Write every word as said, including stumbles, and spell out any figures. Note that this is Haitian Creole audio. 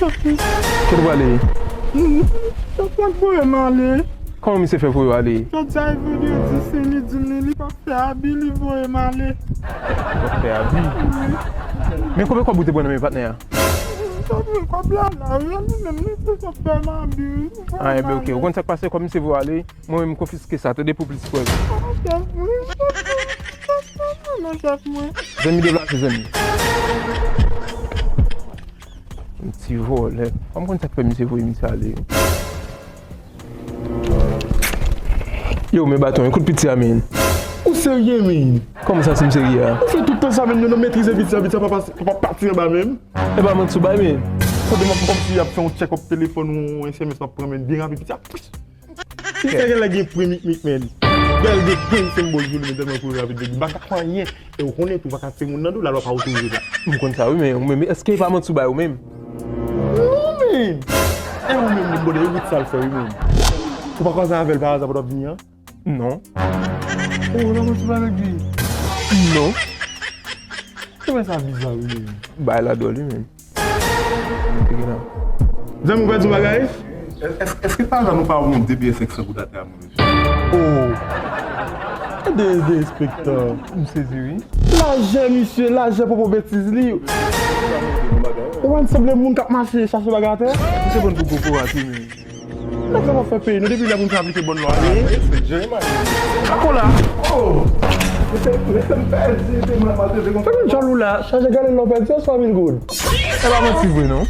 Kote w prale? Chèf mwen voye m ale. Kòman misye fè voye w ale? Jodi a e vandredi, se li di m li, li p ap fè abi, li voye m ale. Li p ap fè abi? Men konbyen kòb ou te pran nan men patnè a? Chèf mwen, kòb la la, wi, li menm li di l p ap fè m abi, wi. Ah, enben, ok. Ou konn sa k pase, kòm misye voye w ale, mwen menm m konfiske sa, tande, pou plis prèv. Ok, wi, chèf mwen. Non, chèf mwen. Zanmi deplase, zanmi. Yon ti vòlè. Pa m konn sa k fè misye voye misye ale. Yo, men baton, ekout piti a, men. Ou serye, men? Kòman sa, si m serye a? Ou fè tout tan sa, men, nou, nou metrize piti a, piti a pa pase, pa, pa pati anba, men. E pa manti w bay, men. Tande, m ap kòmsi y ap fè yon check-up telefòn ou yon S M S m ap pran, men, byen rapid, piti a. Piti a genlè gen pwen mikmik, men. Genlè gen pwen senbòl sou li, men tèlman kouri rapid, men. Li pa ka fè anyen. E ou konnen tou, ou pa ka tire moun nan do, lalwa pa otorize sa. M konn sa, wi, men ou menm, èske e pa manti w bay ou menm? Non, men. E ou menm, li bòde, e wout sa l fè, wi, men. Ou pa kwaze avè l pa aza pandan w ap vini an? Non. Oh, la, mwen sou la nèg li. Non. Kòman sa biza, wi, men. Bay la dòl, wi, men. Zanmi, ou pèdi yon bagay? Èske pa aza nou pa wè yon de pye senk san goud atè a, mwen, mesye? Oh! Gade de enspektè. M sezi, wi. Lajè, misye, lajè pwopo betiz li. Ou wè, m sanble moun k ap mache chache bagay atè. Misye pran pou gwo korat, wi, men. Nèg sa p ap fè peyi nou depi lè pou n fè aplike bòn lwa yo. Ako la. Oh! Mesye, mesye, m pèdi, se mwen maltrete konsa. Fè m djòl ou la, chaje gade lè w pèdi an swa mil goud. E pa manti vre non.